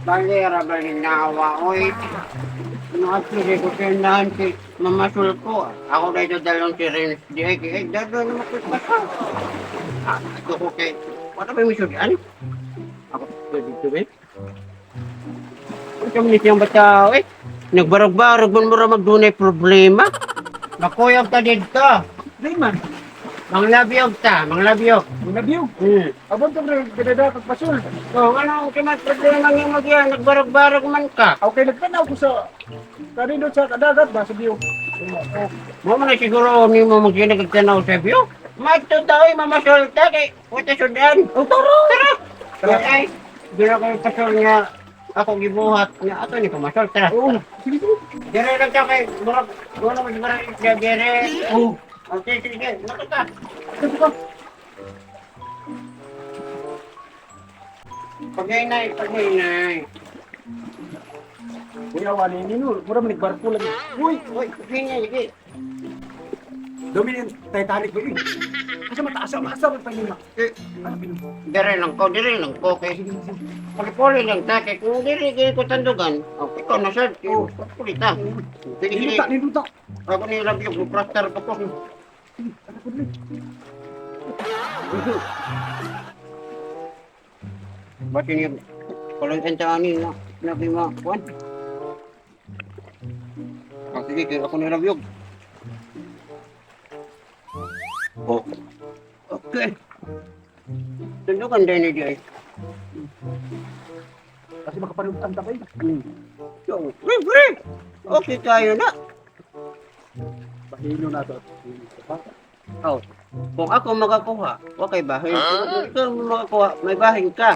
Balera balinawa, oy. Nakatiri ko tindahan si Mama Sulko. Ako na ito dalawang si Renz di ay kay dado na makipasa. Ah, ito ko kay. Wala ba yung sudan? Ako dito ba? Ito mo siyang bata, eh. Nagbarog-barog man mura magdunay problema. Makuyog ta dito. Di man. Manglabiyog ta, manglabiyog. Nabiyog. Abot ka rin, kadada pagpasul. So, ano ang mas problema niyo magyan? Nagbarog-barog man ka. Okay, nagtanaw ko sa kanino sa kadagat ba sa biyo. Oh, Mo man na siguro ni mo magsinagtanaw sa biyo. Magto daw ay mamasulta kay wala sudan. Oh, tara. Tara. Tara. Ay, dira ko yung pasol nga ako gibuhat nga ato ni pamasol. Tara. Oo, sige sige. Dire lang ta kay murag wala mo siguro isda dire. Oh, Okay, sige. Nakita. sige ka. Paghinay, paghinay. Kuya wala ni no, mura man nagbarko lagi. Uy, Uy, paghinay lagi. dumi ni Titanic ba yun? Kasi mataas ang asa pa niya. Eh, Ano pinu? dire lang ko, dire lang ko kay puli lang ta kay kung dire kay ko tandugan. Okay ko na sad. Oh. Puli ta. Sige, sige. Niluta, niluta. Ako ni Labyo, plaster pa ko. Ano ko dili? Ba't yun yung kulay ani na nabi mo kuan? Ah, sige, kaya ako ni Labyog. Oh. Okay. Tundukan din ni Jay. Kasi makapanood ta kay. So, libre! Okay tayo na. Bahino na to. Pa. Oh. Kung ako makakuha, okay bahin. Kung ikaw makakuha, may bahin ka.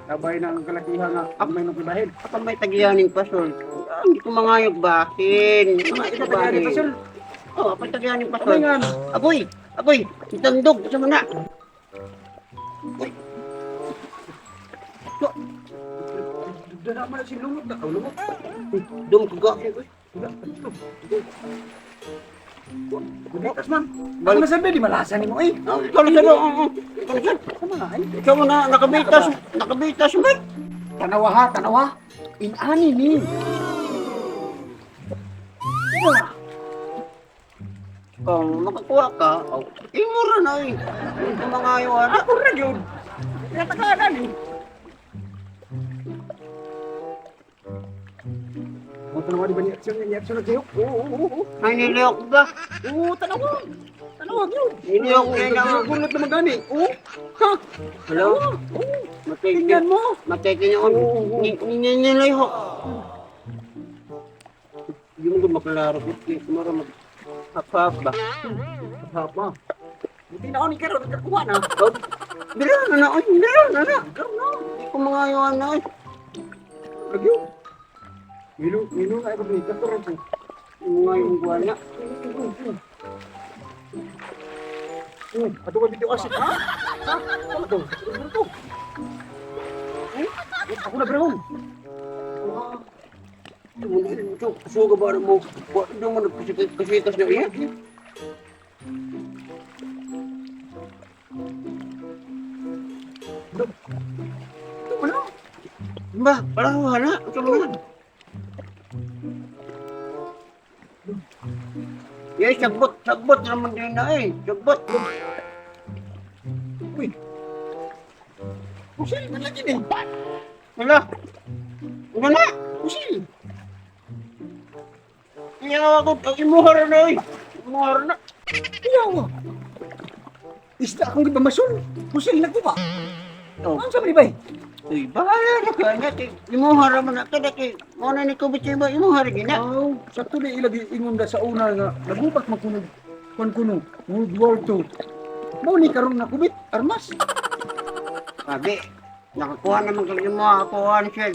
Nabay na ang kalakihan nga may nung bahin. Ako may tagiyaning pasol. Ah, hindi ko mangayog bahin. Mga Ikaw tagiyaning pasol. Oh, ako tagiyaning pasol. Abay nga. Agoy! Agoy! Itandog! Sa na! Uy! Dala man si lumot na lumot. Dum ko ga. Bukas man. Balik na sabi di malasa nimo eh. Ah, ikaw na sad, oo, oo. Ikaw na sad. Sama na ay. Ikaw na nakabitas. Nakabitas man. Tanawa ha, tanawa. Inani ni. Wah, Kung makakuha ka, oh, imura na eh. Hindi ko mangayo ana. ako ra gyud. Natakanan ni. Mo tanawa di ba ni action ni action na kayo? Oo, oo, oo. Ay, niliyok ba? Oo, tanawa. Tanawa gyud. Niliyok na na. Bunot naman gani. Oo. Ha. Hello? Oo. Matay Tingnan mo. Matay ka niya. Niniliyok. Hindi mo ko maklaro. Mura mag... Hap-hap ba? Hapa. Buti na ako ni karon nakakuha na. Oh, Dira na na, oy, dira na na. Karon na. Hindi ko mangayo ana. Oy. Lagyo. Milo, milo nga ako dito karon ko. Mga yung buwan na. Ato ka dito kasi. Ha? Ha? Ano to? Ano to? Eh, ako na brahon. Suga ba mo? Doon mo nagkasikas na iya? Ito mo na. Ba, parang wala. Ito mo na. Yes, sagbot, sagbot naman din na eh. Sagbot. Uy. Pusil man lagi ni. Wala. Wala na. Pusil. Iyaw ako, imuhar na eh. Imuhar na. Iyaw. Isda akong gipamasol. Pusil na ko ba? Oh. Ano sa bay? Uy, bahala na ka na. Imuhar mo na. Kada kay, muna ni Kubit ba, imuhar gina. Aw, sakto na ilagi ingon na sa una nga nagubat magkunog kon kuno World War II. Mao ni karon na kubit armas. Sabi, nakakuha naman kag imo ako ano siya.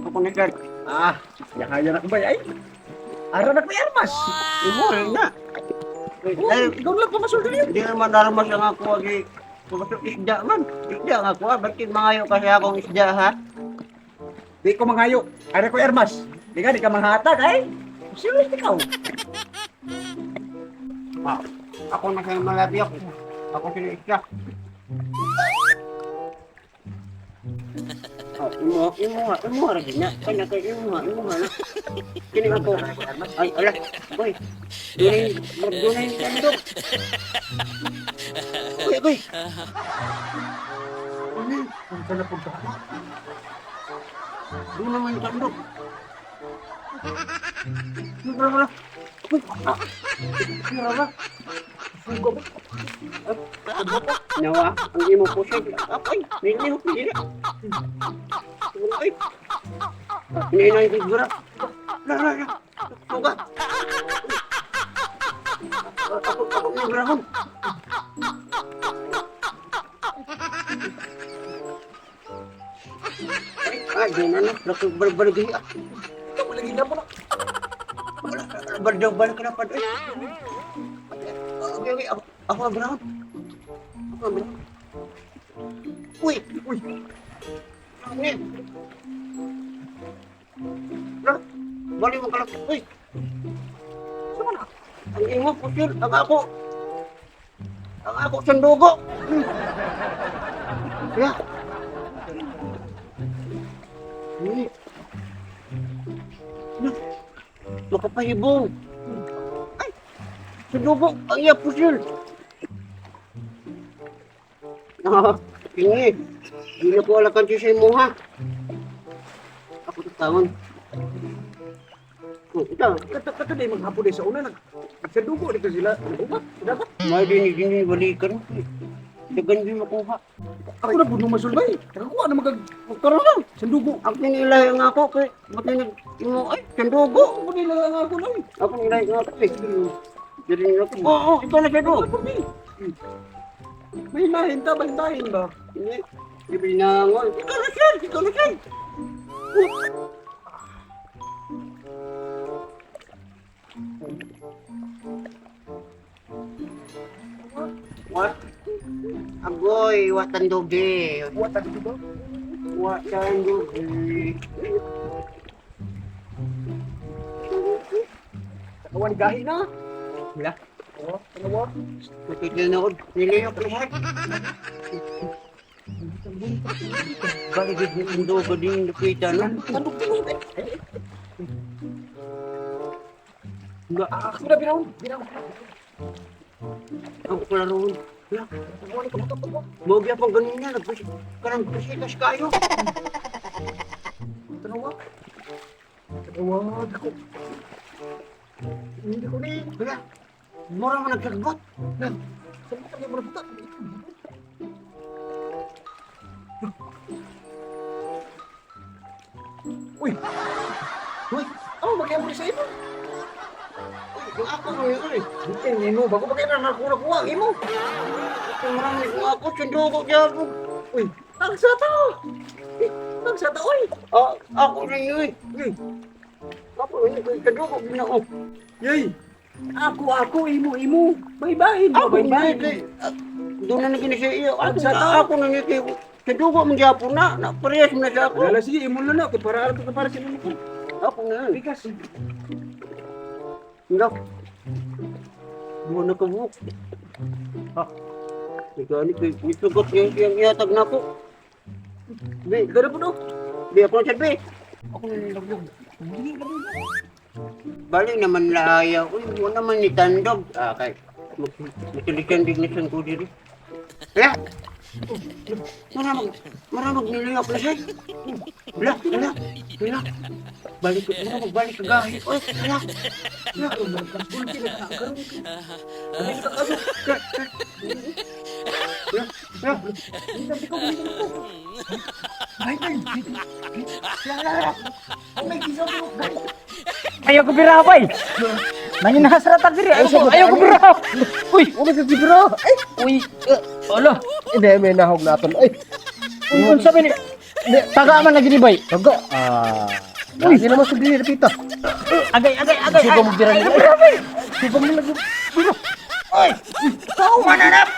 Ako na sir. Ah, yakaya na ko bay ay. Ara na ko armas. Imo na. Oh, Ay, ikaw lang pamasol dili. di naman armas ang ako agi. Pumasok isda man. Isda ang ako. Ba't mangayo kasi akong isda ha? Di ko mangayo. Ara ko armas. Di ka di ka manghatag ay. Serious ikaw. Ah, ako na kayo malabiyok. Ako sila isda. Oh. Imo, imo, imo ra gina. Kana kay imo, imo na. Kini ako. Ay, ala. Boy. Dunay, dunay tandok. Uy, uy. Ano? Kung saan napunta ka? Doon naman yung tandok. Wala, wala. Uy, ah. Wala, wala. Suga ba? Nawa, ang imo po siya. Apoy, nilihok nila. Ay. Hindi na yung figura. La, la, la. Suga. Ako, ako, yung grahon. Ay, ay, di na na. Balagay. Ikaw lagi na po na. Baldaw, balik na pa. Ay, okay, okay. Ako, ako ang grahon. Ako ang grahon. Uy! Uy! Ano? Lah, bali mo kalap. Uy! Sama na. Ang imo, pusil. Ang ako. Ang ako, sandugo. Ya. Uy. Lah, makapahibong. Ay, sandugo. Ang iya, pusil. Ah, ini. Di na ko alakan sa imo ha. Ako taon. Oh, ito. Kato kato day maghapon day sa una nag sa dugo dito sila. Nag-ubat. Dapat. May din din balikan. Dagan din makuha. Ako na pud masulbay. Nakakuha na magag Karon lang. sandugo. Ang pinilay nga ako kay buti nag imo ay sandugo. Ako nila lang ako lang. Ako nilay nga ako eh. Dili nila ako. Oo, oh, ito na siya do. May lahin ta, bahintahin ba? Hindi. Di binangon. Ikaw na siya, ikaw na siya. What? Agoy, watan doge. Buat tadi ba? Watan doge. Kawan gahi na. Wala. Oo, tanawa. Matitil na ko. Niliyok lahat. Balik yung dugo din nakita, no? Tandok din mo. Nga, Ako na binaon, binaon. ang klaroon. Wala. Tanawa ni kabutok ko. Mawag pang ganun niya. Kanang pasikas kayo. Tanawa. Tanawa ko. Hindi ko ni. Wala. Mura mo nagsagbot. Na. Sa mga mo nabuta. Uy. Uy, Ano magyapon sa imo? uy, ang ako mo yun, uy. Hindi imo bago pa kay na nakuha kuha imo. Marami kung ako, sundo ko dyan. Uy, tagsa ta. Eh, tagsa ta oy. Ah, ako na yun, uy. Uy, Ako na yun, sundo ko, ginoo. yay. Ako ako imo imo. Baybayin ba Ako na baybayin. yun, eh. Doon na naging siya iyo. Ako Tagsa na, ta. ako na yun, kay sundo ko, magyapon na. Na, parehas mo na sa ako. Wala sige imo na na kay para ato para sa imo ko. Ako na yun. Bigas. Hindi. Buwan na kabuk. Ha? Ikaw, ano, isugot yung siyang ihatag na ako. Be, Gara po do. be, ako na siya, be. Ako na nilaglag. Hindi laglag. Bali naman lahaya. Uy, wala naman ni Tandog. Ah, kay. Matulikan din na ko diri. Wala. Maramag, maramag niliyok na siya. Wala, wala, wala. Balik, maramag balik ka gahi. Uy, wala. Wala. Wala, wala. Ayaw ko bira bay. Nangin hasrat diri. Ayaw ko, ayaw ko bira. Uy, Wala ka gibro. Ay, uy. Ala. hindi may nahog naton. Ay, Uy, unsa ba ni? Taga man lagi ni bay. taga. Ah. Uy, hindi naman sa dili pita. Agay, agay, agay. Suga mo bira Ayaw ni. ko bira bay. Suga mo lagi. Tao mananap.